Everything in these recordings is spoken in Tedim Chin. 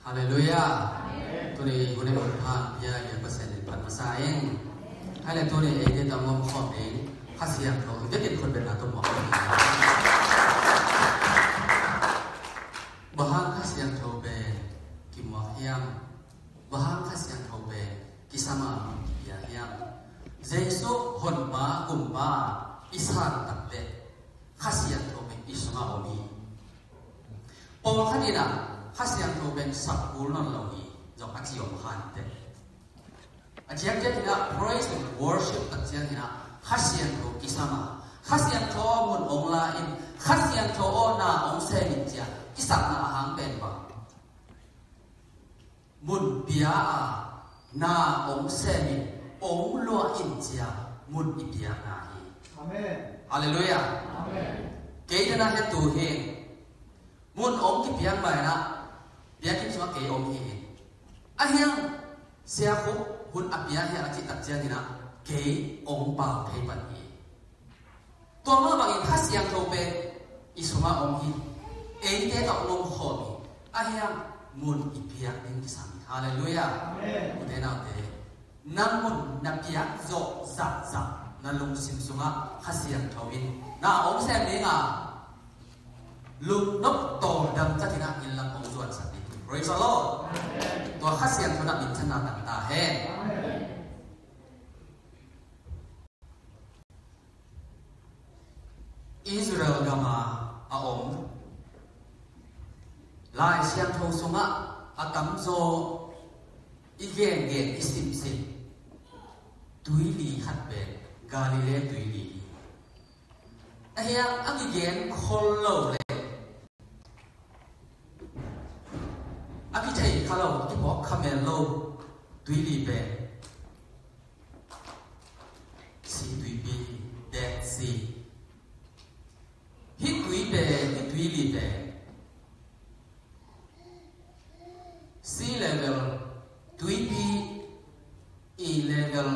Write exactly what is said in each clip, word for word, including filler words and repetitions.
Halleluiah. Tuni hun in hun pha pia i Pasian min phat masa ing. Hai le tuni eite tawh ngom khawm ding Kha Siangtho i vekin khut beng a tum mawk. Bang hang Kha Siangtho pen kimuak hiam? Bang hang Kha Siangtho pen kisam a mun kipia hiam? Jesu honpa kumpa i san takteh Kha Siangtho pen i sungah om hi. Pawlkhat in ah Kha Siangtho pen sap kul nawn lo hi zong a ci om kha inteh. A ciangciang in ah praise and worship tak ciangin ah Kha Siangtho kisam a, Kha Siangtho mun ong la in, Kha Siangtho aw na ong sem in ci a kisapna a hang pen bang? Mun pia a na ong sem in, ong luah in ci a mun i piakna hi. Amen. Halleluiah. Amen. Kei te na he tu hi. Mun ong kipiak mai na, piak in sua kei ong hi. A hiang sia khu hun a pia hi a cih tak ciangin ah kei ong pau thei pan hi. Tua mah bangin Kha Siangtho pen i sungah om hi. Eite tawh ngom khawm hi. A hiang mun i piak ding kisam hi. Halleluiah. Amen. Ute naute, nang mun na piak zawh zahzah na lungsim sungah Kha Siangtho in na ong sem ding a, lungnop tawldam takin ah inn lam ong zuansak ding. Praise the Lord. Tua Kha Siangtho na minthanna tang ta hen. Israel gam a a om Lai Siangtho sungah a tamzaw i gengen i simsim tuili khat pen Galilee tuili hi. A hiang a kigen khol lo le a kithei kha lo, a kiphawk kha mel lo tuili pen Sea Tuipi, Dead Sea. Hih tui pen, hih tuili pen sea level, tuipi i level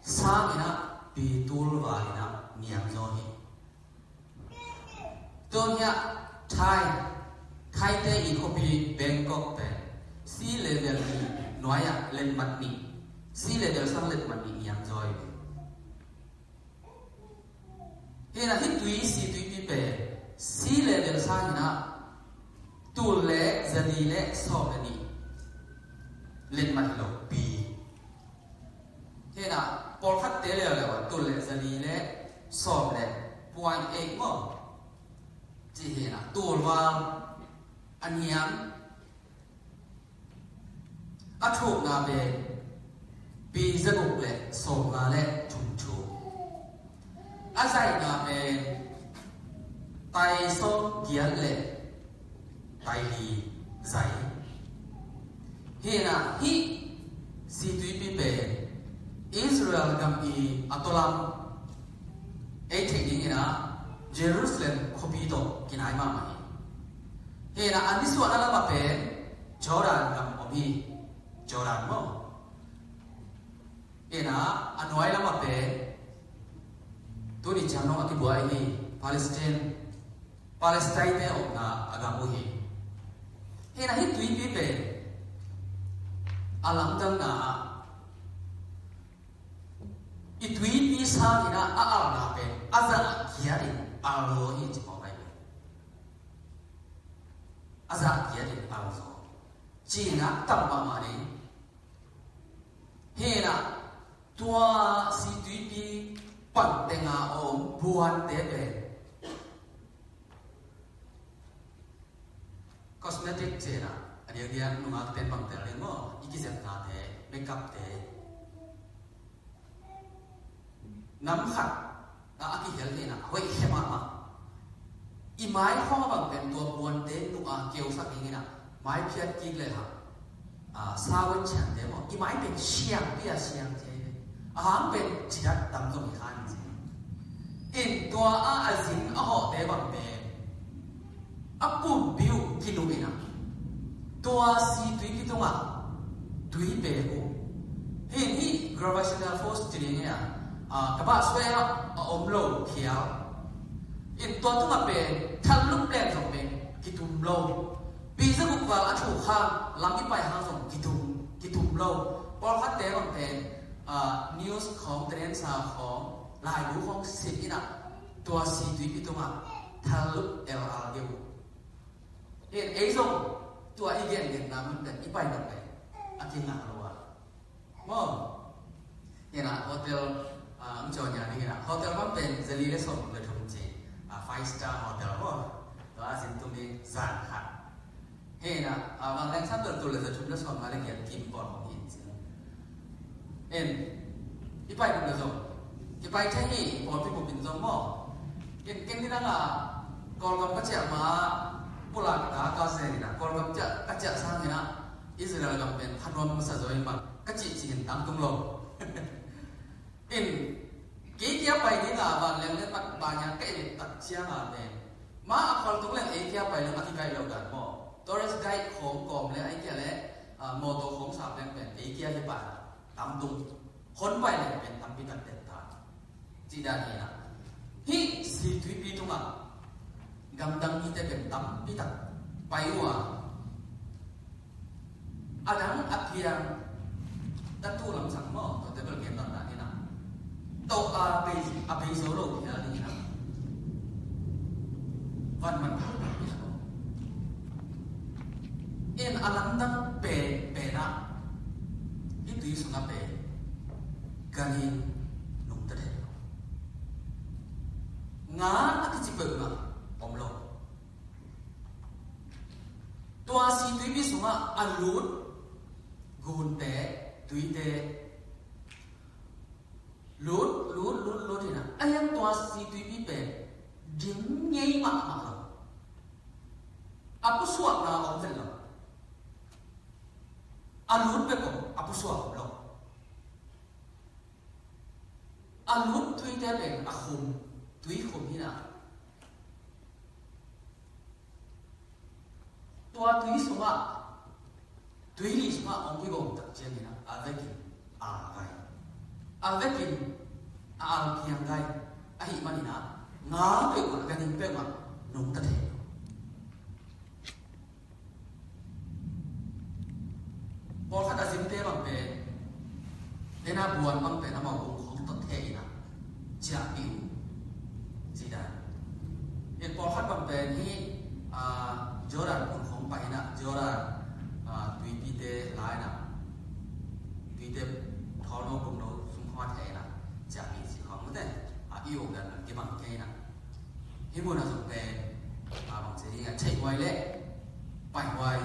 sangin ah pi tul val in ah niam zaw hi. Tun hiah Thai, Thaite i khuapi Bangkok pen sea level i nuai-ah letmat nih, sea level sang letmat nih niam zaw hi. Hinah hih tui, Sea Tuipi pen sea level sangin ah tul le zali le sawm le nih letmat hi lo pi. Hinah pawlkhatte leuleu ah tul le zali le sawm le point eight maw? Ci hinah tul val a niam. A thukna pen pi zaguk le sawmnga le thum thum. A zaihna pen tai sawm giat le tai li zai. Hinah hih Sea Tuipi pen Israel gam i a tawlam ei theih dingin ah Jerusalem khuapi tawh kinai mahmah hi. Hinah a nisuahna lamah pen Jordan gam om hi. Jordan maw? Hinah a nuai lamah pen tuni ciang dong a kibuai hi Palestine. Palestine te omna a gam uh hi. Hinah hih tuipi pen a lamdangna ah i tuipi sangin ah a alna pen a zah giat in al zaw hi ci mawk ahi. A zah giat in al zaw. Cihna tam mahmah ding. Hinah tua Sea Tuipi pan tenga a om buante pen cosmetic cihna a diakdiak nungak ten bang tel ding maw, i kizepnate, makeup te. Nam khat a, a kihel hinah hoih khia mahmah. I mai khawng a bang pen tua buante nuh a keusak dingin ah mai phiat kik le hang a, sawen chiante maw, i mai pen siangpi a siang thei ve. A hang pen cidat tam zong i khan ci. In tua a a zin a hawhte bang pen a pumpi uh kinuh in ah tua Sea Tuipi tungah tui pek uh. Hih hih gravitational force ci ding hi a, a, ka bah suai ah a om lo khial. In tua tungah pen thallup leng zong pen kitum lo. Pi zaguk val a thuk hang lam i pai hang zong kitum, kitum lo. Pawlkhatte bang pen, ah, news khawng, trendsa khawng, laibu khawng sim in ah, tua Situipi tungah thal lut el al deuh. Hin ei zong tua i gengenna mun pen i pai nop pen a kingah lo a. Maw? Hinah hotel, ah, ang caw nia ding hinah hotel bang pen zali le sawm le thum ci, ah, five star hotel maw? Tua a zin tung ding zan khat. Hinah, ah, vanleng sam tul le za thum le sawm nga le giat kim pawl hong hin ci. En, i pai kum le zong, i pai thei hi, pawlpi bupin zong maw? En, ken ni nang a, Kawlgam ka ciah ma, pulak ka ka zen hinah, Kawlgam ciah, ka ciah sang hinah, Israel gam pen phanuam masa zaw in bang ka cih cih in tangtung lo. In, kei kia pai ding a vanleng le mat banya ka et tak ciang a pen, ma a khualtung leng ei kia pai leng a kikaih lo dan maw? Tourist guide khawng kawm le ei kia le, ah, mawtaw khawng sap leng pen ei kia hi pai tangtung. Hon pai leng pen tampi tak det ta. Cih dan hi na. Hih Situipi tungah gamdang mite pen tampi tak pai uh a, a dang a piang tatu lamsang maw, tuate bel gen dan dan hi na. Tawh a bei, a bei zo lo phial ding hi na. Van man phal phal hi na. In a lamdang pen, pen ah, hih tui sungah pen gan in nungta thei lo. Ngan a kici peuhmah om lo. Tua Situipi sungah a lut gunte, tuite, lut, lut, lut, lut hi na. A hiang tua Situipi pen dim ngei mahmah lo. A pusuakna om vet lo. A lut bek om, a pusuak om lo. A lut tuite pen a khum, tui khum hi na. Tua tui sungah, tui li sungah hong kigawm tak ciangin a, a vekin a al gai. A vekin a al kiang gai. Ahih manin a, nga peuhmah, ganhing peuhmah nungta thei lo. Pawlkhat a zimte bang pen, ena buan bang pen amau kung khawng tawh thei in a ciahpih uh ci dan. In pawlkhat bang pen hi, ah, Jordan kung khawng pai in a, Jordan, ah, tuipite la in a, tuite thawl no kung no sung khawng a thei in a ciahpih ci khawng mute, ah, i uk dan kibang kei in a. Hih mun a zong pen, ah, bang ci ding a, theih huai leh pai huai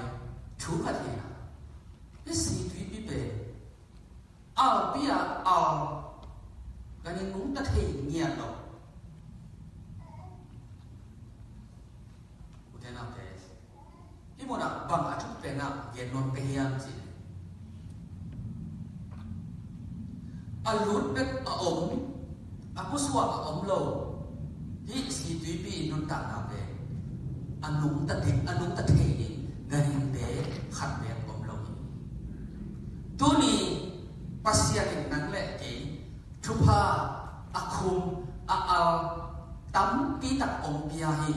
thu khat hi na. Hih Situipi pen alpi a al, ganhing nungta thei ngiat lo. Ute naute, hih mun ah bang a thuk pen ah gen nuam ka hiam cih leh, a lut bek a om, a pusuak a om lo hih Situipi nuntakna pen a nungta thei, a nungta thei ding ganhingte khat bek om lo hi. Tuni Pasian in nang le kei thupha a khum a al tampi tak hong pia hi.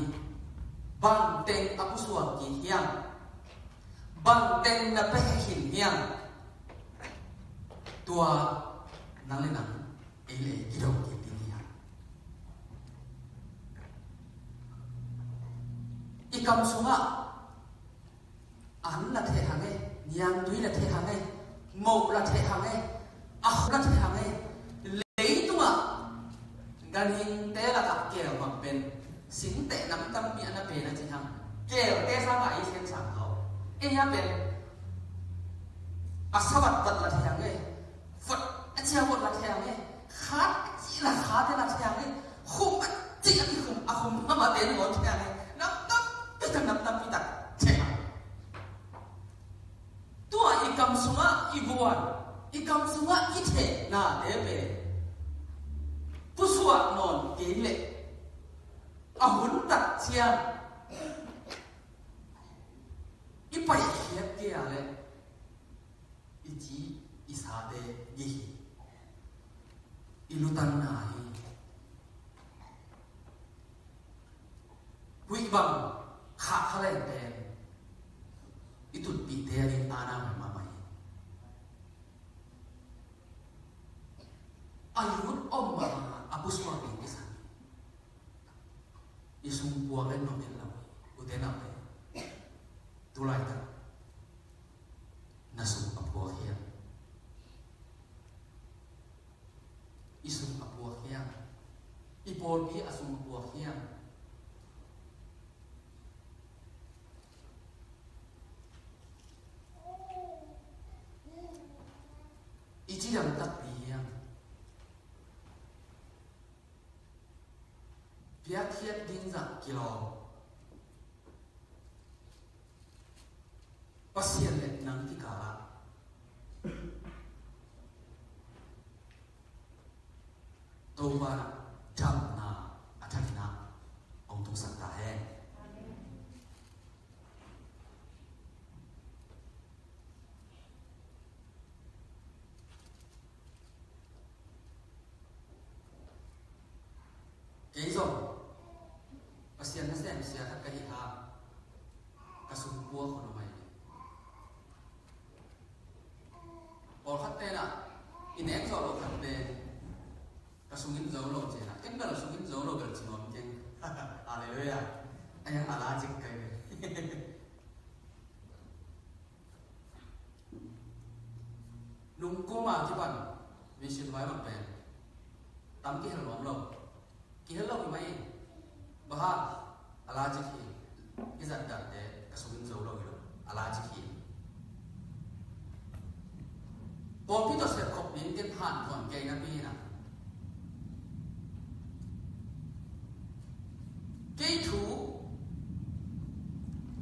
Bang teng a pusuak kik hiam? Bang teng na pia khin hiam? Tua nang le nang ei le ei kidong kik ding hi hang. I kam sungah an la theh hang e, niangtui la theh hang e, moh la theh hang e, a khum la theh hang e. Leitungah ganhingte lakah keel bang pen singteh nam tampi a na pen a ci hang. Keelte sangah ei sian sang zaw. Ei a pen a savat vat la theh hang e, vot a cia vot la theh hang e, khat a ci la khat e la theh hang e, khum a ci a kikhum a khum a mate na vot theh hang e. Nam tampi tak, nam tampi tak theh hang. Tua i kam sungah i buan, i kam sungah i thehna te pen pusuak nawn kei leh a hun tak ciang i paikhiat kei a leh i ci i sate gih hi. I lutanna hi. Huih bang khah kha leng pen i tutpihte a ding aana hoih mahmah hi. A lut om a, a pusuak ding kisam hi. I sung puak le nuam en lo hi. Ute naute, tulaitak na sung a puak hiam? I sung a puak hiam? I pawlpi a sung a puak hiam? I cidam takpi hiam? Piakkhiat ding zah kilawm. Pasian le nang kikalah Topa damna a thakin ah hong tungsak ta hen. Kei zong Pasian nasem sia khat ka hi a, ka sung puak khun a mai. Pawlkhat pen ah i nek zawh loh khat pen ka sungin zo lo ci a, ken bel sungin zo lo bel ci nuam keng. Halleluiah. A hiang a la cik kai ve. Nung kum a kipan mission vai bang pen tam kihel nuam lo. Kihel lo hi mai. Bang hang? A la cik hi. Hih zat dante ka sungin zo lo hi lo. A la cik hi. Pawlpi tawh sepkhop ding ken hanthawn kei napi in ah, kei thu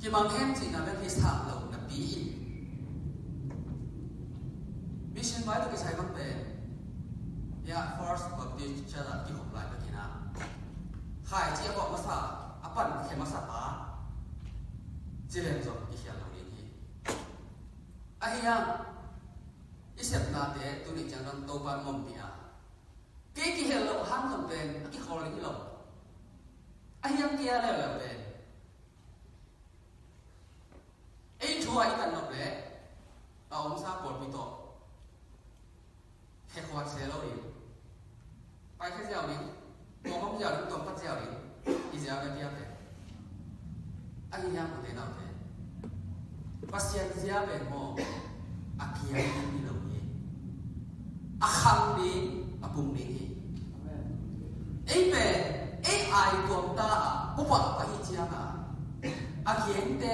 kimang hen cihna bek hi sam lo napi in, mission vai tawh kisai bang pen, ya, First Baptist Church ah kikhop lai bek in ah, khaici a kawk masa, a pankhia masa pa ci leng zong kikhial lo ding hi. Ahi hang i sepnate tuni ciang dong Topa'n hong ompih a, kei kihel loh hang zong pen a kikhawl ding hi lo. Ahi hang kei a leuleu pen ei thu a i tan nop leh a omsa pawlpi tawh khekhuat se lo ding. Paikhia ziau ding, tuam hong ziau ding, tuam pat ziau ding, i ziau na piak pen. Ahi hang ute naute, Pasian zia pen maw, a kiang ding hi lo hi. A khang ding, a pung ding hi. Ei pen ei ai tuam ta a, pupa pa hi ciang a, a kiangte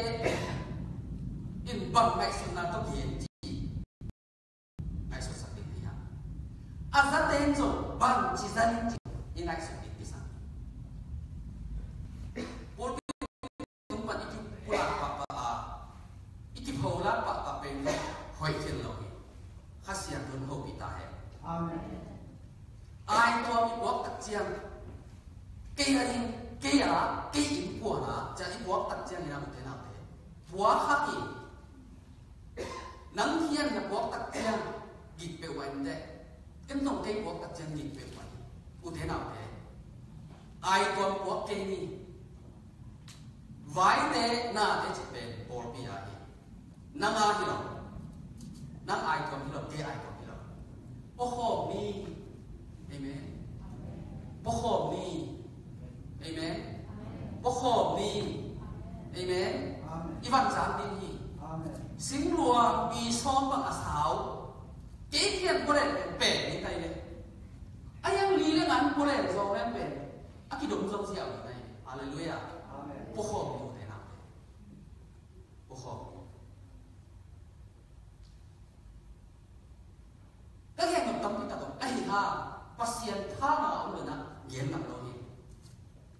in bang ngaihsutna tawh kiang ci ngaihsutsak ding hi hang. A zaten zong bangci zan in ci i ngaihsut ding kisam. Pulpit tung pan i kipulak pahpah a, i kipholak pahpah pen zong hoih khin lo hi. Kha Siangtho in hopih ta hen. Amen. Ai tuam i puak tak ciang, kei a ding, kei a, kei in puan a, ciah i puak tak ciang in a ute naute, puak hak hi. Nang hian na puak tak ciang gik peuh mah in teh, ken zong kei puak tak ciang gik peuh mah hi. Ute naute, ai tuam puak kei ni. Vaite nate cih pen pawlpi a hi. Nang a hi lo. Nang ai tuam hi lo, kei ai tuam hi lo. Puakhawm ni. Amen. Puakhawm ni. Amen. Puakhawm ni. Amen. Amen. I van zang ding hi. Amen. Singluang pi sawm bang a sau, kei kiang pualen pen pen ni kai le. A yang li le ngan pualen zong len pen a kidom zong ziau ni kai. Halleluiah. Amen. Puakhawm ni ute naute. Puakhawm ni. Ka gen nop tampi tak om ahi hang, Pasian thauna om lo in ah gen ngam lo hi.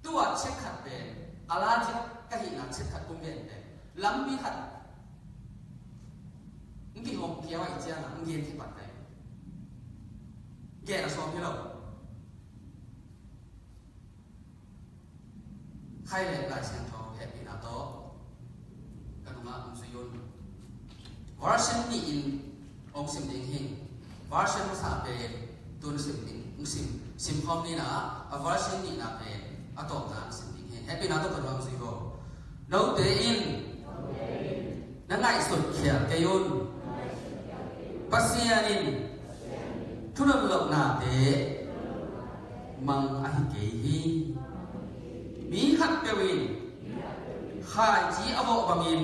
Tua chet khat pen, a la chet ka hihna chet khat kong gen pen, lampi khat ng kihong kiau a i ciang a ng gen kipat kai. Gen a sawm hi lo. Khai le Lai Siangtho hehpihna tawh ka nungah hong zui un. Version nih in hong sim ding hi. Version masa pen tun sim ding, hong sim, sim khawm ni na, a version nihna pen a tawpna hong sim ding hi. Hehpihna tawh ka nungah hong zui un. Note in ngaihsut khial kei un. Pasian in thununlohnate mang ahi kei hi. Mi khatpeuh in khaici a vawh bangin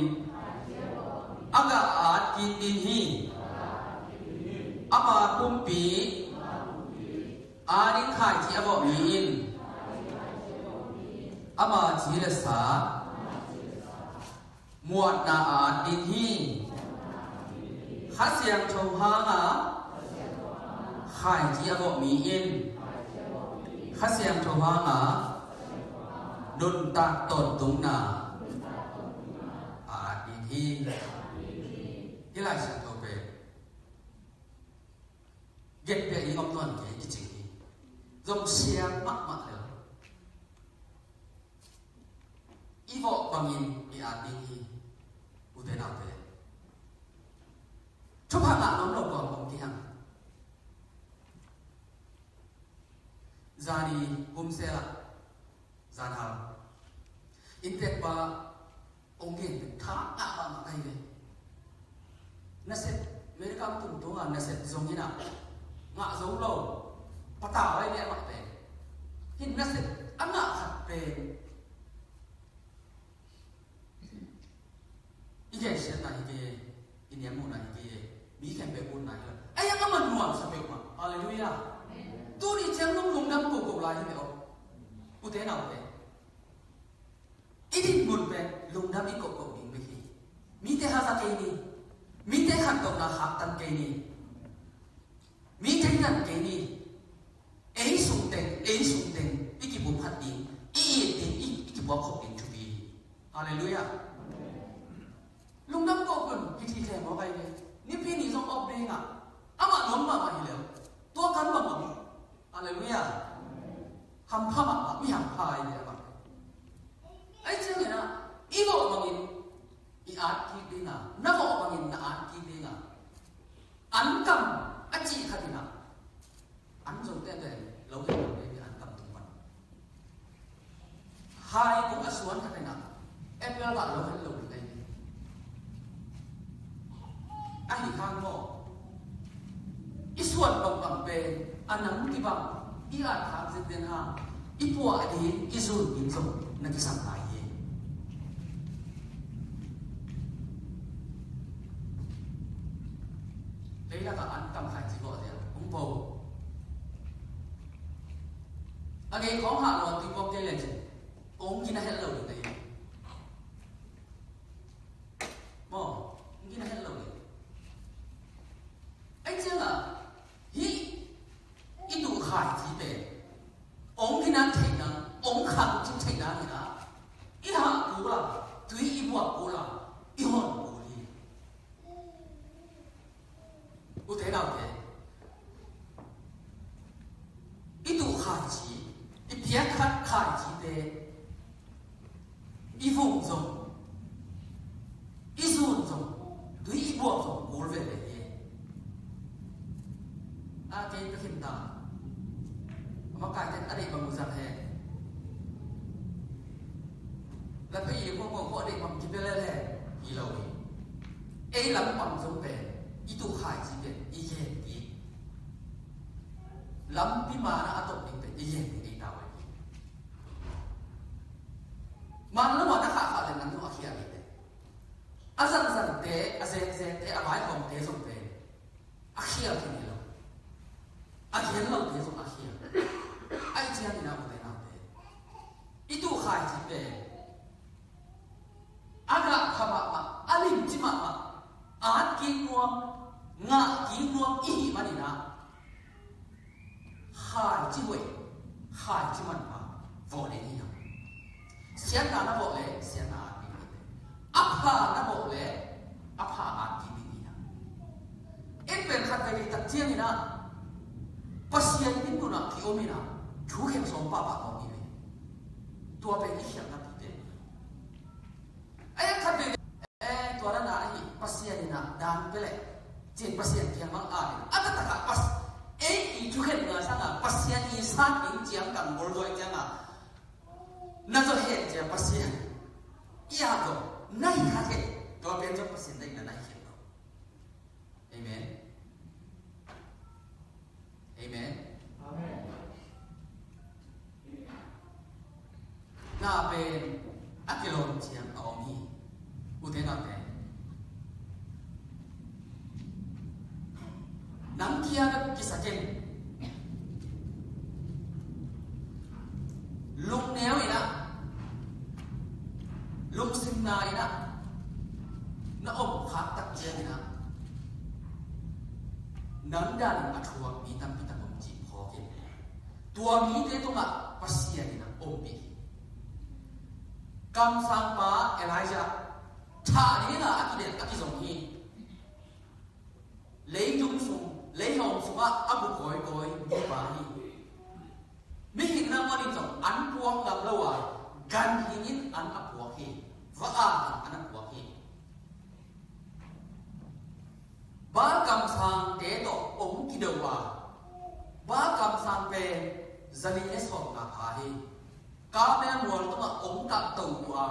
a gah a at kik ding hi. Ama pumpi ading khaici a vawh mi in ama ci le sa muanna a at ding hi. Kha Siangtho hanga khaici a vawh mi in Kha Siangtho hanga nuntak tawntungna a at ding hi. Hih Lai Siangtho pen genpiak i ngam tuan kei kicing hi. Zong siang mahmah lel. I vawh bangin i at ding hi. Ute naute, thupha ngah nuam lo kua om kihang. Zani humsel ah zanhal inntekpa hong gen pen tha ngah mahmah ka hi ve. Nasep America tungtunga nasep zong hi na, ngah zo lo, patau ahi ve amah pen. Hih nasep a ngah khat pen i gensiatna hi kei, i niammuhna hi kei, mi khempeuh utna hi lo. Ahi hang amah nuamsa peuhmah. Halleluiah. Tuni ciang nong lungdam koko lai hi ve aw, ute naute. I dinmun pen lungdam i kohkoh ding bek hi. Mite haza kei ni. Mite khantohna khaktan kei ni. Mite ngan kei ni. Ei sungteng, ei sungteng i kibup khat ding, i it ding, i, i kibuak khop ding thupi hi. Halleluiah. Lungdam kohkoh un, hih thei thei maw kai ve. Nipi ni zong awp ding a, amah nuam mahmah hi lel. Tua kan mahmah. Halleluiah. Hampha mahmah, mi hampha hi lel amah. Ahi ciangin ah, i vawh bangin i at kik ding a, na vawh bangin na at kik ding a, an kam a cih khat in ah, an zote pen lo hen lo ding hi, an kam tung pan. Hai kung a suan khat in ah, apple gah lo hen lo ding hi. Ahi hang maw, i suan bangbang pen a nam kibang, i at hang zenzen hang, i puah ding, i zul ding zong na kisam lai hi. Leilak ah an kam khaici vawh zia hong po. A gei khawng hah lo a tui puak kei le cin, hong gina het lo ding hi. Maw, hong gina het lo ding. Ahi ciangah hih i tuh khaici pen hong gina theihna, hong khang cing theihna hi a, i hah kul a, tui i buak kul a, i hon kul hi. Ute naute, i tuh khaici, i piak khat khaicite, i vung zong, i zun zong, tui i buak zong kul veve hi. A kei ka khin ta. A makaite a deih bang uh zang he. Laphei i khuakhuak khua a deih bang kipia lel he. Hi lo hi. Ei lam bang zong pen i tuh khaici pen i gen kik. Lampi mana a tawh ding pen i gen kik ei ta uh hi. Man lo a na khahkhah le nan zong a khial hi te. A zangzangte, a zengzengte, a vaihawmte zong pen a khial khin hi lo. A gen lote zong a khial. Ahi ciangin ah ute naute, i tuh khaici pen a gah pha mahmah, a limci mahmah, at kik nuam, ngah kik nuam i hih manin ah, khaici hoih, khaici manpha vawh ding hi hang. Siatna na vawh le siatna at ding hi. A pha na vawh le a pha at ding hi hang. En pen khat vei vei tak ciangin ah Pasian in nunah kiom in ah thukhen sawm pahpah kawm hi ve. Tua pen i khialhna pite. Ahi a khat veve, eh, tua dan a ahi, Pasian in ah dan pia leh, cin Pasian kiang mang a ding a taktak ah pas, ei i thukhen ngai sang a Pasian i sat ding ciang kan bol zuai ciang a, na zaw hen ciang Pasian i a zaw na hi kha kei, tua pen zaw Pasian na hi Tua pen a kilawm ciang a om hi. Ute naute, nang kia na kisa ken. Lungneu in ah, lungsimna in ah na om khak tak ciangin ah, nang danin a thuak mi tampi tak om cih phawk in. Tua mite tungah Pasian in ah ompih hi. Kamsangpa Elijah thah dingah a kidelh, a kizong hi. Leitung sung, leihawm sungah a bu kawikawi mipa hi. Mihing nangawn in zong an puak ngam lo a, ganhing in an a puak hi. Va-ak in an a puak hi. Baal kamsangte tawh hong kido a, Baal kamsang pen zali le sawmnga pha hi. Karmel mual tungah hong kahto uh a,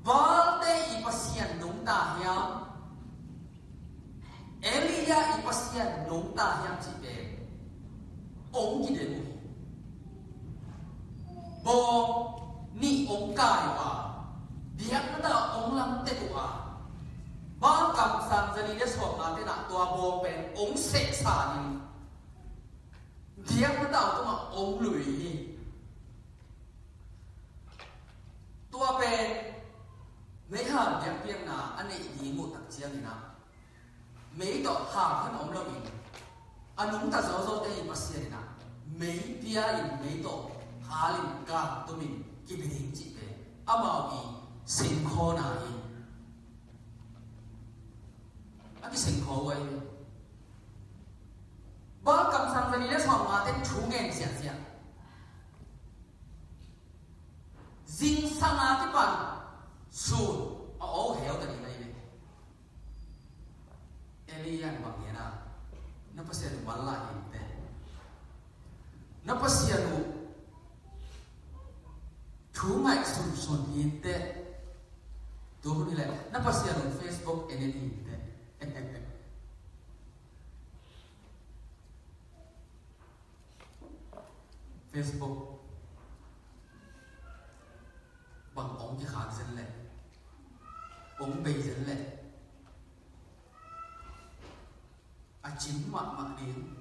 Baalte i pasian nungta hiam, Elijah i pasian nungta hiam cih pen hong kidem uh hi. Bawng nih hong kai uh a, biakna tawh hong lamtek uh a, Baal kamsang zali le sawmnga ten ah tua bawng pen hong sehsa in, biakna tawh tungah hong lui hi. Tua pen meihal biakpiakna a neih ding uh tak ciangin ah, mei tawh hal khin om loin, a nungta zawzawte i Pasian in ah mei pia in, mei tawh hal in kang tumin kibe ding cih pen amau i singkhawlna hi. A kisingkhawl uh ahi. Baal kamsang zali le sawmnga ten thu ngen ziahziah. Zingsang a kipan sun a aw heu ta ding ahi ve. Elijah in bang gen a, na Pasian uh manlah hi inteh. Na Pasian uh thu ngaihsunsun hi inteh. Tua hun hi leh na Pasian uh Facebook en en hi inteh. Facebook bang hong kikhak zen leh, hong bei zen leh, a cin mahmah ding,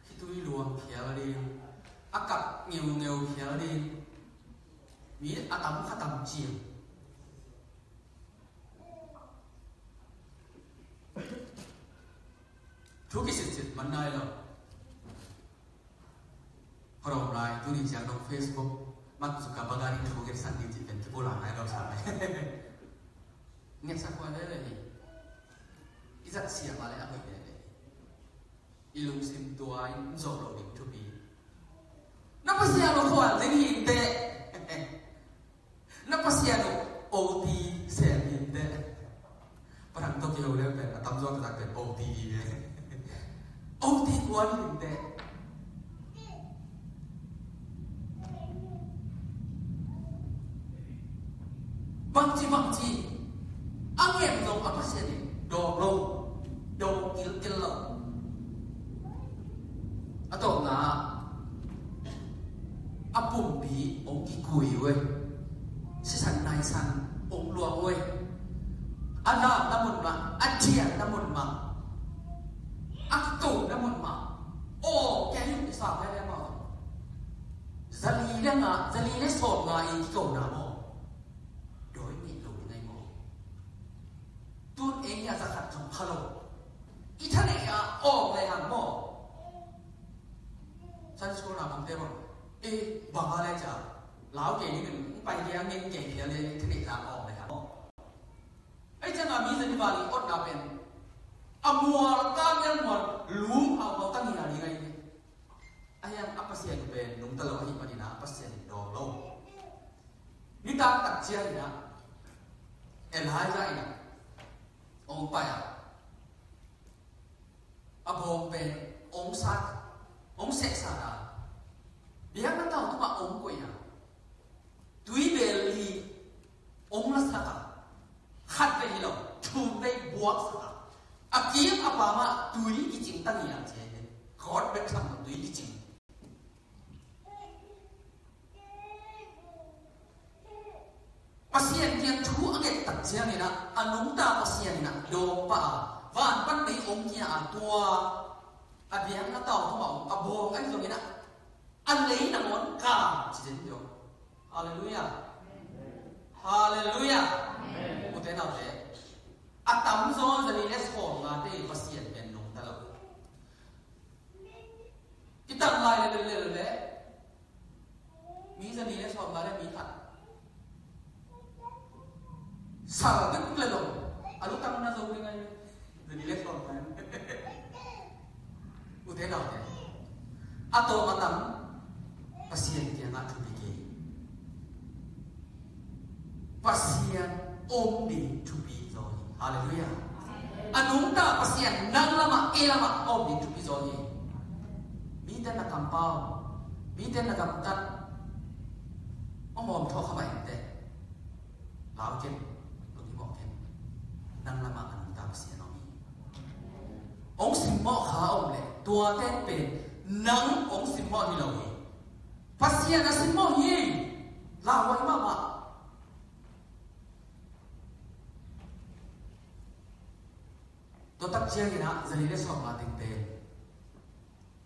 khitui luang khial ding, a kap ngeungeu khial ding, mi a tam kha tam ciang. Thu kisitsit man nai lo. Pharom lai, tuni ciang dong Facebook, Mark Zuckerberg a ding thu ngetsak ding cih pen kipulak nai lo sa lai. Ngetsak huai lele hi. I zat siam a le a hoih lele hi. I lungsim tua in zawh lo ding thupi. Na Pasian uh khual ding hi inteh. Na Pasian uh O T sem hi inteh. Pathang tawh kiho le pen a tamzaw taktak pen O T hi ve. O T kuan hi inteh. Bangci bangci a ngen zong a Pasian in dawng lo, dawng kilkil lo. A tawpna ah a pumpi hong kikui uh e. Sisan naisan hong luak uh e. A lamna mun mah, a thianna mun mah, a kikona mun mah. Aw, kei hi kisa pai leh maw, zali le nga, zali le sawmnga i kikona maw? Dawi nih lo ding ahi maw? Tun ei a zakhat zong pha lo. I thaneih a awng lai hang maw? Sunday school na bangte maw? Ei, bang a lai ca lau kei ning, pai kei a ngen kei kei a le thaneih a awng lai hang maw? Ei, ciang a mi zani vali otna pen a mual, ka mial mual lum hau hau tang hi a ding ahi. A hiang a Pasian pen nungta lo ahi manin a Pasian in dawng lo. Nitak tak ciangin ah Elijah in ah hong pai a, a bawng pen hong sat, hong sehsat a, biakna tau tungah hong koih a, tuibel li hong lasak a, khat vei hi lo, thum vei buaksak a, a kim a pam ah tui kicing tang hi a, ci hi. Kawt bek tham lo tui kicing. Inah, a nungta Pasian inah dawng pah a, van pan mei ong kia a, tua a diang a tau thum a ong a bawng ahi zong inah, a lei nangawn ka ci den zong. Halleluiah. Halleluiah. Ute naute, a tamzaw zali le sawm ngate Pasian pen nungta lo. Kitam lai le lel le, mi zali le sawm ngate mi khat sal dek le lo, a lutang na zo ding ahi. Zali le sawm ngate. Ute naute, a tawm a tam Pasian kiangah thupi kei. Pasian om ding thupi zaw hi. Halleluiah. A nungta Pasian nang lamah, kei lamah om ding thupi zaw hi. Mite na kampau, mite na gamtat, om om thawh kha mah inteh. Lau ken, lungkimawh ken. Nang lamah a nungta Pasian om hi. Ong simmawh kha om leh tuate pen nang ong simmawh hi lo hi. Pasian a simmawh hi. Lauhuai mahmah. Tua tak ciangin ah zali le sawm nga tengte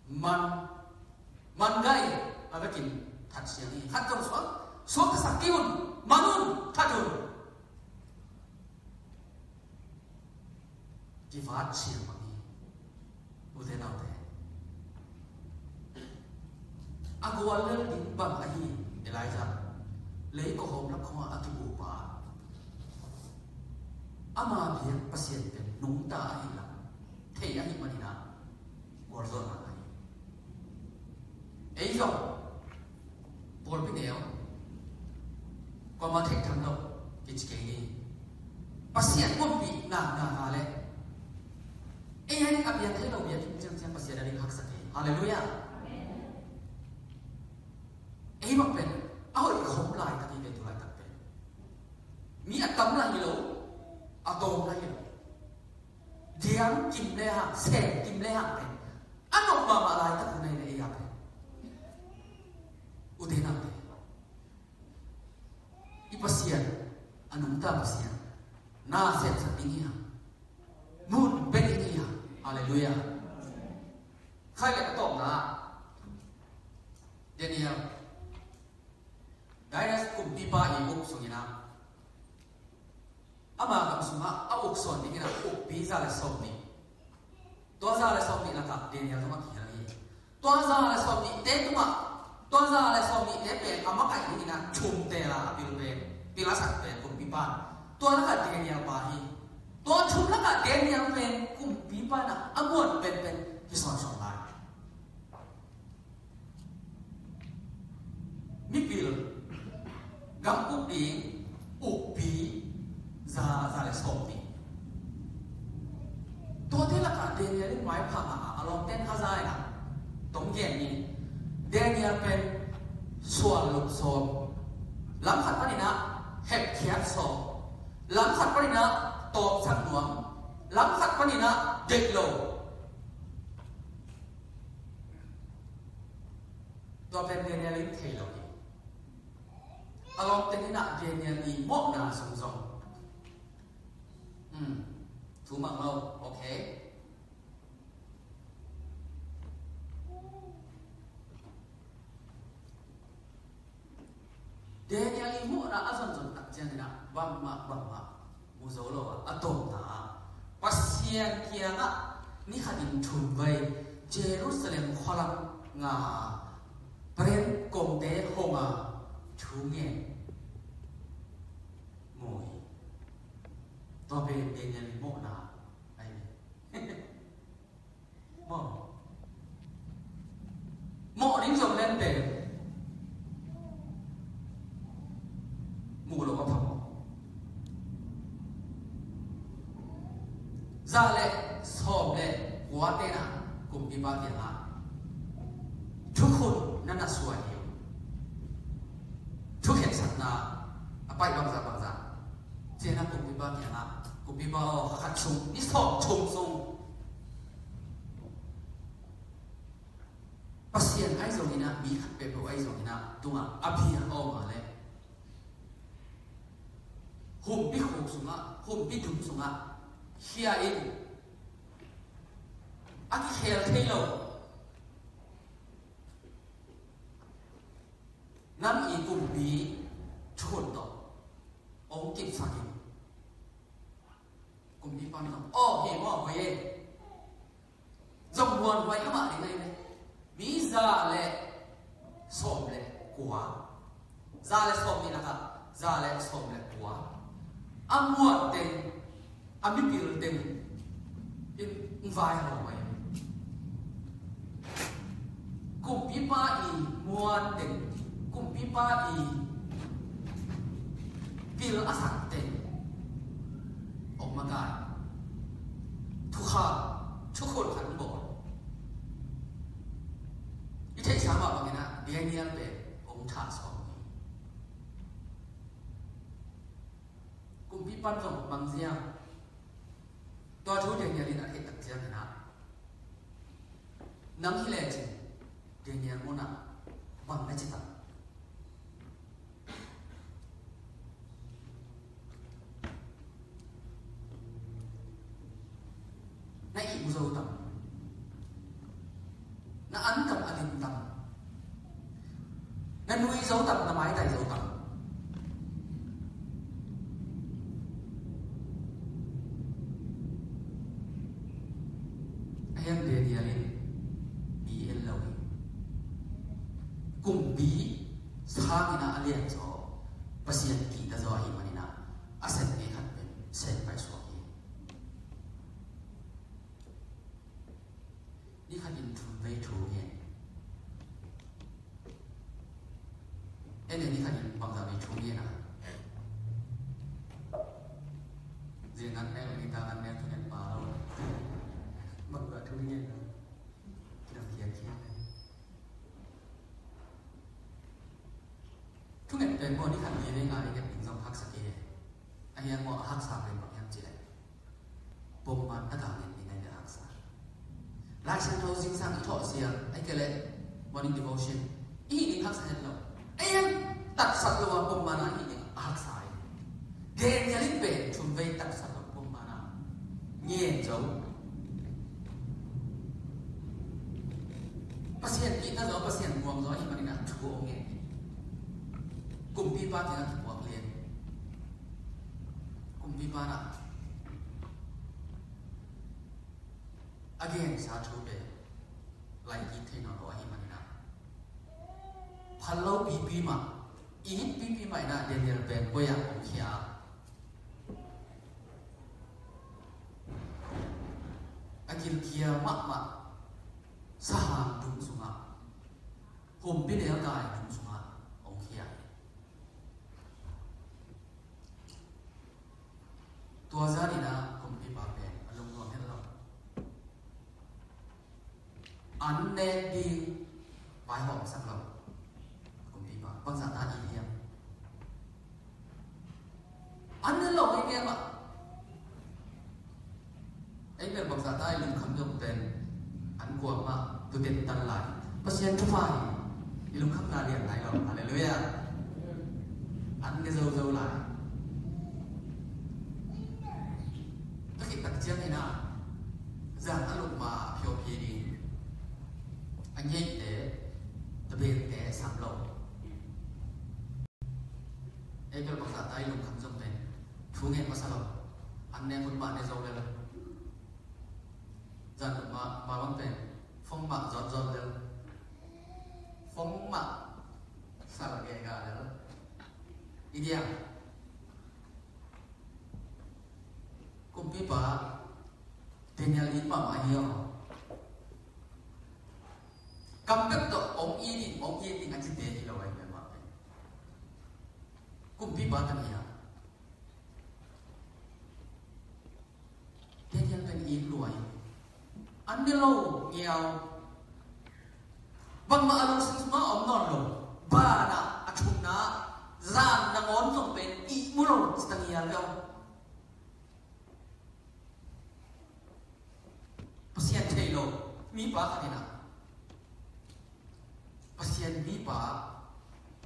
man, man gai a vekin that siang hi. Khat zong suak, suak ka sak kei un, man un, that un. Kivat siang bang hi. Ute naute, a gual lel ding bang ahi Elijah, lei kawhawm lak khawngah a kibupa. Ama biak Pasian pen nungta ahi lam thei ahi maninah gualzawhna ahi. Ei zong pawlpi neu kuamah theih tham lo kici kei ni. Pasian pumpi na na na le ei a ding a piang thei lo biakinn ciangciang Pasian a ding haksa kei. Halleluiah. Ei bang pen a hoih khawm laitak hi ve, tu laitak pen mi a tam lai hi lo, a tawm lai hi lo. Diang kim le hang, sem kim le hang pen a nop mahmah laitak hun ahi le ei a pen. Ute naute, i Pasian a nungta Pasian na semsak ding hi hang, mun pia ding hi hang. Halleluiah. Khai le a tawpna Daniel, Darius kumpipa i uk sungin ah, ama gam sungah a uk sawn dingin ah ukpi za le sawm nih. Tua za le sawm nih lakah Daniel tungah kihel hi. Tua za le sawm nihte tungah, tua za le sawm nihte pen a makaih dingin ah thum teel a a pil pen, pil a sak pen kumpipa in, tua lakah Daniel pa hi. Tua thum lakah Daniel pen kumpipa in ah a muan penpen hi sawnsawn lai. Mipil, gam uk ding ukpi za, za le sawm nih. Tuate lakah Daniel in maipha mahmah a, a lawmten a za in ah tong gen ni. Daniel pen sual lup sawm, lam khat panin ah hepkhiat sawm, lam khat panin ah tawmsak nuam, lam khat panin ah deih lo. Tua pen Daniel in thei lo hi. A lawmte in ah Daniel i mawhna sung zong, hmm, thu mang lo, okay. Daniel i mawhna a zonzon tak ciangin ah bangmah bangmah mu zo lo a, a tawpna ah Pasian kiangah ni khatin thum vei Jerusalem khualam nga a, paren kongte hong a thu ngen mu hi. Tua pen Daniel i mawhna ahi ve. Mawh, mawh ding zong len pen muh lo a phamawh. Za le sawm le kua tena kumpipa kiangah thukhun na na suai hi uh. Thukhensatna a paih bangzah bangzah. Ciangin kumpipa kiangah, kumpipa aw, kha khat sung, ni sawm thum sung Pasian ahi zongin ah, mi khat peuhpeuh ahi zongin ah, tungah a bia a om a leh Humpi khuk sungah, humpi dum sungah khia in, a kikhel thei lo. Nang i kumpi thukhun tawh hong kipsak in. Kumpipa in zong, "Aw, hi maw, hoi e." Zong muanhuai amah ding ahi ve. Mi za le sawm le kua. Za le sawm nih lakah za le sawm le kua. A muan teng, a mipil teng in vaihawm ahi ve. Kumpipa i muan teng, kumpipa i pil a sak teng hong makai. Thukham, thukhun khat hong bawl. I theihsa mah bangin ah Daniel pen hong thah sawm hi. Kumpipa in zong bang ziam? Tua thu Daniel in a theih tak ciangin ah, nang hi lecin Daniel munah bang na ci tam? Na ihmu zo tam? Na an kam a lim tam? Na nui zo tam, na maitai zo tam? A hiang Daniel in i en lo hi. Kumpi sangin ah a lianzaw, Pasian kihta zaw ahih manin ah a sen ngei khat pen sen paisuak hi. Ni khatin thum vei thu ngen. En en, ni khatin bangzah vei thu ngen a? Zia ngan nek, ni ta ngan nek, thu ngen pa lo. Bangzah thu ngen a? Kidang khiakhia. Thu ngen pen maw, ni khat ni vei nga vei ngen ding zong haksa kei. A hiang maw, a haksa pen bang hiam cih leh, pongman taka ngen ding ahi leh haksa. Lai Siangtho zingsang i thawh siang, ahih kei leh morning devotion i hih ding haksa het lo. A hiang tatsat lo a pongman a i hih ding a haksa hi. Daniel in pen thum vei tatsat lo pongman a ngen zo. Pasian kihta zaw, Pasian muang zaw ahih manin ah thu a hong ngen hi. Kumpipa kiangah kipuak lian. Kumpipa in ah a gensa thu pen lai kik thei nawn lo ahih manin ah, phal lo pipi mah, it pipi mah in ah Daniel pen koi ah hong khia a? A gilkial mahmah sahang dum sungah, humpi nelkai dum sungah hong khia hi. Tua zanin ah kumpipa pen a lungnuam het lo. An nek ding vaihawmsak lo. Kumpipa, bangzah ta i hiam? An ne lo ngei ngei mah. Ei bel bangzah ta i lungkham zong pen an kuamah tutet tan lai. Pasian thupha hi. I lungkhamna lian nai lo. Halleluiah. An ne zozo lai. Ka khit tak ciangin ah, zan a lukma a phiawphi ding, a ngeite, a bengte sam lo. Ei bel bangzah ta i lungkham zong pen thu ngen masa lo. An ne hun mah ne zo lel. Zan lukma, ma bang pen phone mah zon zon lel. Phone mah sal gega lel. I diang. Kumpipa, Daniel it mahmah hi aw. Kam bek tawh hong it in, hong it in a cite hi lo ahi ve mah pen. Kumpipa ta hi a. Daniel pen it lua hi. An ne lo ngiau. Bangmah a lungsim sungah om nawn lo. Banah a thumna zan nangawn zong pen ihmu lo ci ta ngial ve aw. Pasian thei lo mipa khat in ah, Pasian mipa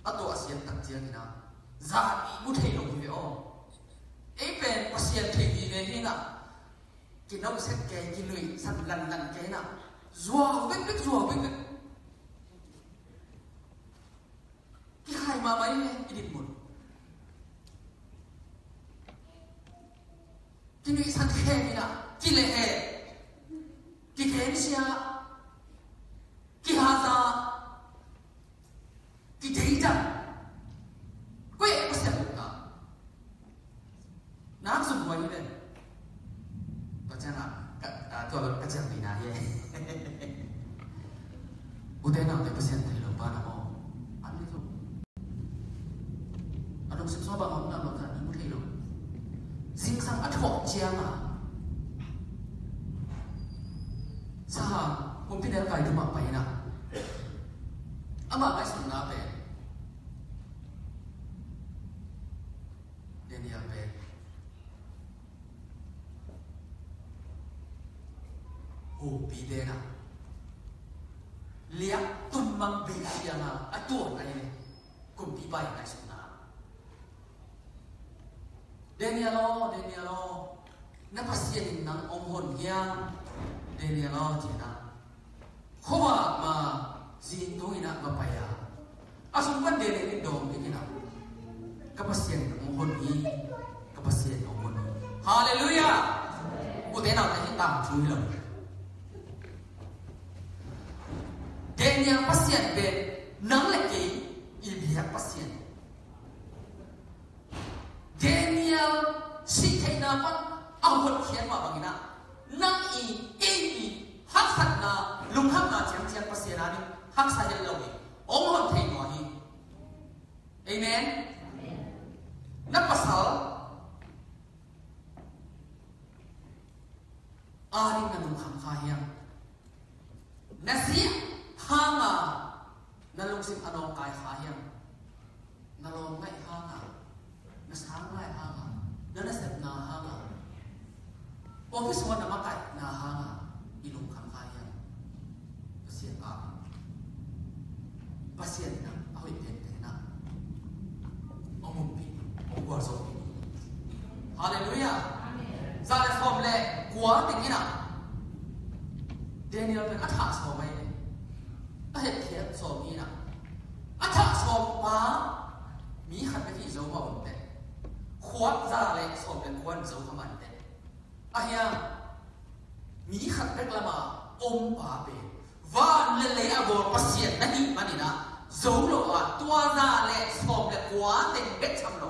a tuahsiat tak ciangin ah, zan ihmu thei lo hi ve aw. Pasian thei vive hi na. Kinuihsak kei, kinuihsak lanlan kei na. Zuau bekbek, zuau bekbek. Kikhai mahmah hi ve i dinmun. Kinuihsak kei hi na. Kilehheh, kigensia, kihaza, kideidan. Koi e Pasian lungtang? Nang sum huai hi ven. Tua ciang a ka, a, tua ka ciang dina hi. Ute naute, Pasian thei lo pa na maw? An ni zo. A lungsim sua bang om na lo, ka ni mu thei lo. Zingsang a thuak ciang a, sa kumpi nelkai dum ah pai na. Ama ngaihsutna pen, Daniel pen humpite na liak tum mang bik ciang a, a tuak ai ne. Kumpipa i ngaihsutna. Daniel aw, Daniel aw, na Pasian in nang hong hon hiam? Daniel aw, ci-in a, khuavak ma zing tung in a va pai a, a sung pan Daniel in dawng ding in a, ka Pasian in hong hon hi, ka Pasian in hong hon hi. Halleluiah! Ute naute, hih tangthu hi lo. Daniel Pasian pen nang le kei i biak Pasian. Daniel sih theihna pan a hotkhiat mah bangin a, nang i, kei i haksatna, lungkhamna ciangciang Pasian a ding haksa het lo hi. Hong hon thei nawn hi. Amen. Na pasal a ding na lungkham kha hiam? Na zi hanga na lungsim a nawngkai kha hiam? Na lawm ngaih hanga, na sang ngaih hanga, na nasepna hanga, office sungah na makaihna hanga i lungkham kha hiam? Pasian a, Pasian in a hoih penpen a hong umpih, hong gualzawhpih. Halleluiah. Amen. Za le sawm le kua teng in a, Daniel pen a thah sawm ahi ve. A hetkhiat sawm hi in a, a thah sawm pa mi khat bek hi zo mah om teh. Khuak za le sawm le kua in zo kha man teh. Ahia, mi khat bek lama om pa pen van le lei a bawl Pasian na hih manin a, zo lo a, tua za le sawm le kua teng bek tham lo,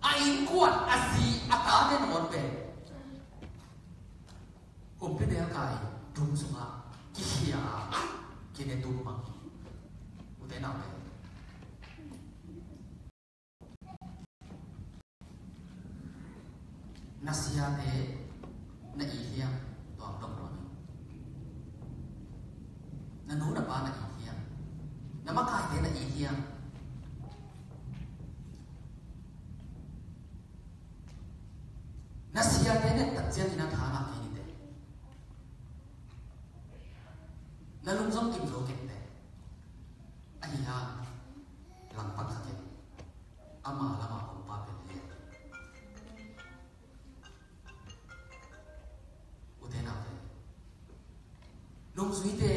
a innkuan, a zi, a tate nangawn pen kumpi nelkai dum sungah kikhia a, kine tum mang hi. Ute naute, na siate na it hiam? Tua hong dong lo ni. Na nu na pa na it hiam? Na makaite na it hiam? Na siate na et tak ciangin a tha ngah kei ni teh. Na lungzom kim zo kei teh. Ahi hang langpan kha kei. Ama lama om pa pen lian. Ute naute, nungzuite,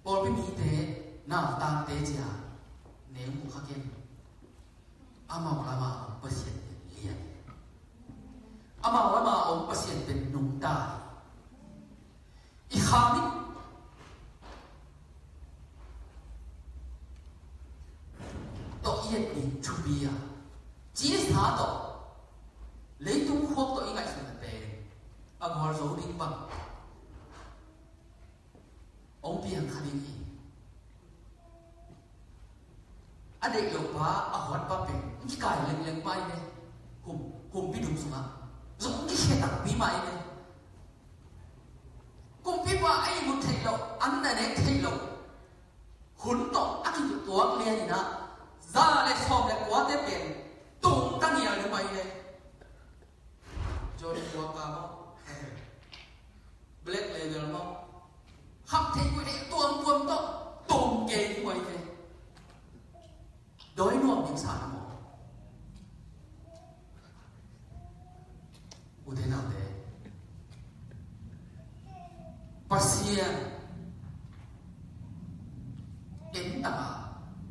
pawlpi mite, nautangte cia neu mu kha kei. Amau lama om Pasian pen lian. Amau lama om Pasian pen nungta. I kham in tawh i et ding thupi a, cisa tawh, leitung khuak tawh i ngaihsutna pen a gualzo ding bang hong piang kha ding hi. A deih loh pa, a huat pa pen hong kikai lengleng pa i ve. Hum, humpi dum sungah zong hong kikhia takpi mah i ve. Kumpipa a ihmut theih loh, an na nek theih loh hun tawh a kituak lian in a, za le sawm le kuate pen tung ta ngial ding mah i ve. Johnnie Walker maw, Black Label maw, kham thei kul thei tuamtuam tawh tung kei ding mah i ve. Dawi nuam ding sa na maw?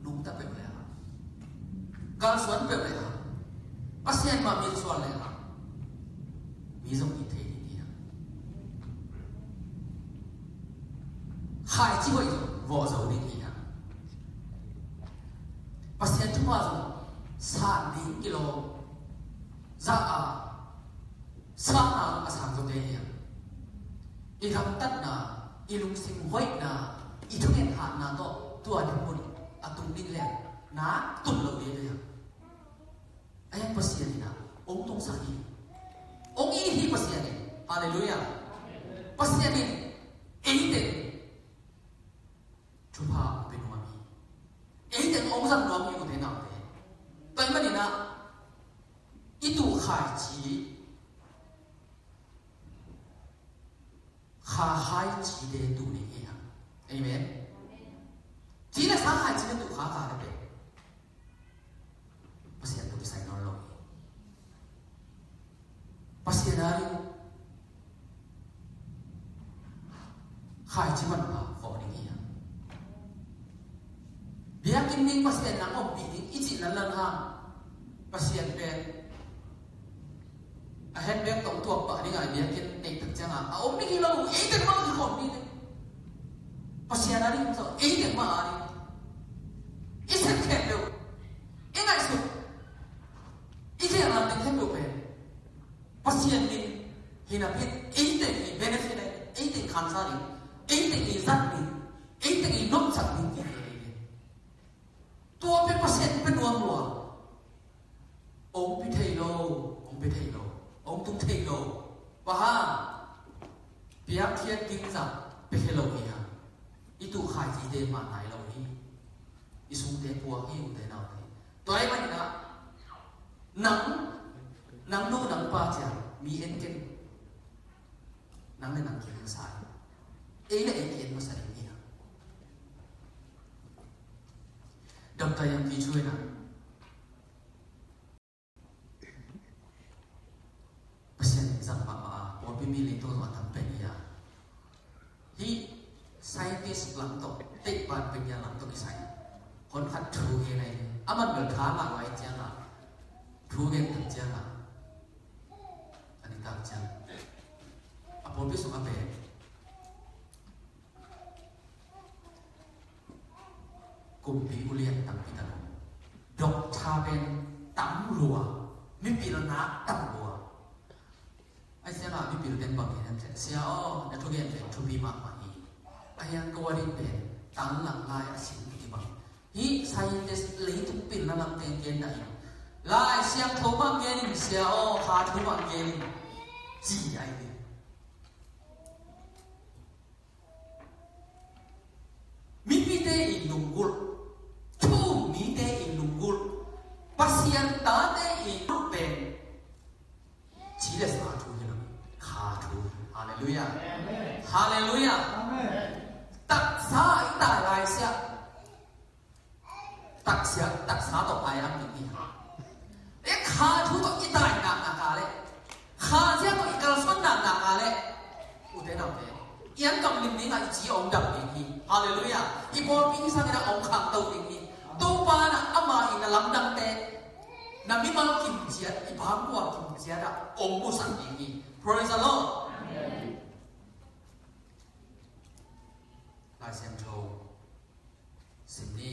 Nungta peuh le hang, kalsuan peuh le hang, Pasian mah mitsuan le hang, mi zong it thei ding hi hang. Khaici hoih zong vawh zo ding hi hang. Pasian thupha zong san ding kilawm za a, sa a, a sang zawte hi a, i gamtatna, i lungsim hoihna, i thunget hatna tawh tua dinmun a tung ding leng na tun lo ding hi a. A hiang Pasian in a ong tungsak hi. Ong it hi Pasian in. Halleluiah. Pasian in eite thupha ong pia nuam hi. Eite ong zang nuam hi, ute naute. Tua ahih manin a, i tuh khaici, kha khaicite tuh ding hi hang. Amen. Ci le sa khaicite tuh kha kha le peuh, Pasian tawh kisai nawn lo hi. Pasian a ding khaici manpha vawh ding hi hang. Biakinn ding Pasian in a ompih ding i cih lanlan hang, Pasian pen a handbag tawh tuak pah ding a, biakinn neih tak ciangin a om ding hi lo, ei teng mah kikhawm ding hi. Pasian a ding zong ei teng mah a ding. I sep khempeuh, i ngaihsut, i khenla teng khempeuh pen Pasian min hi napi in, ei teng i benefit ahi, ei teng khansa ding, ei teng i zat ding, ei teng i nopsak ding ti hi. Tua pen Pasian pia nuam lua. Ong pia thei lo, ong pia thei lo, ong tung thei lo. Bang hang? Piakkhiat ding zah pia thei lo hi hang. I tuh khaicite mah nai lo hi. I sungte puak hi, ute naute. Tua ahih manin a, nang, nang nu nang pa ciang mi en ken. Nang le nang ki en sa hi. Ei le ei ki en masa ding hi hang. Doctor Yam Ki Chue in a, Pasian zang mahmah a, pawlpi mi leitung zong a tam pen hi a. Hih scientist lam tawh, teihpan pen hi a, lam tawh kisai. Kon khat thu gen ahi. A man bel tha ngah lo ahih ciangin a, thu gen tak ciangin a, a nitak ciang a pawlpi sung a pen kumpi ulian tampi tak om. Doctor pen tam lua, mipilna tam lua. Ahih ciangin a mipil pen bang gen hiam cih leh, "Sia aw, na thugen pen thupi mahmah hi. A hiang ko a ding pen tanlang lai a sin hi bang." Hih scientist leitung pilna lam teng genna in, Lai Siangtho bang gen in, sia aw, kha thu bang gen in, ci ahi hi. Mipite in lunggulh, thu um mite in lunggulh, Pasian tate in lunggulh pen ci le sa thu hi lo, kha thu. Halleluiah. Amen. Halleluiah. Amen. Taksa i tai lai siah, taksa, taksa tawh ai am ding hi. E, kha thu tawh i tai naknak a leh, kha zia tawh i kalsuan naknak a leh, ute naute, i antam lim ding a, i ci a om dam ding hi. Halleluiah. I pawlpi i sangin a om khangto ding hi. Topa in a, ama in a lamdangte, na mimal kimciat, i bangkua kimciat a om musak ding hi. Praise the Lord. Amen. Lai Siangtho sim ni.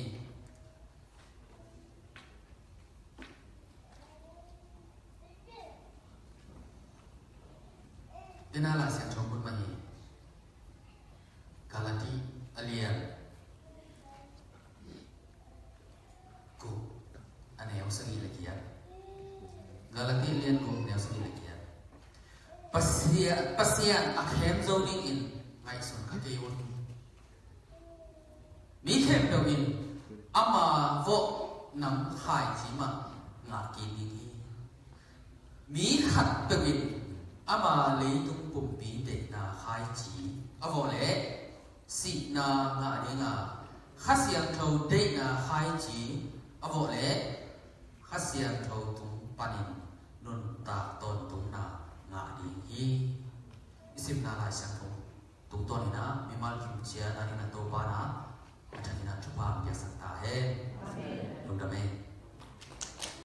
Tena Lai Siangtho mun mah hi. Galati a lian guk a neu sagih le giat. Galati a lian guk a neu sagih le giat. Pasian, Pasian a khem zo dingin ngaihsun kha kei un. Mi khempeuh in ama vawh nam khaici mah ngah kik ding hi. Mi khatpeuh in ama leitung pumpi deihna khaici a vawh leh sihna ngah ding a, Kha Siangtho deihna khaici a vawh leh Kha Siangtho tung panin nuntak tawntungna ngah ding hi. I simna Lai Siangtho tungtawn in a, mimal kimciat a dingin a Topa in a A thakin a thupha piaksak ta hen. Lungdam e.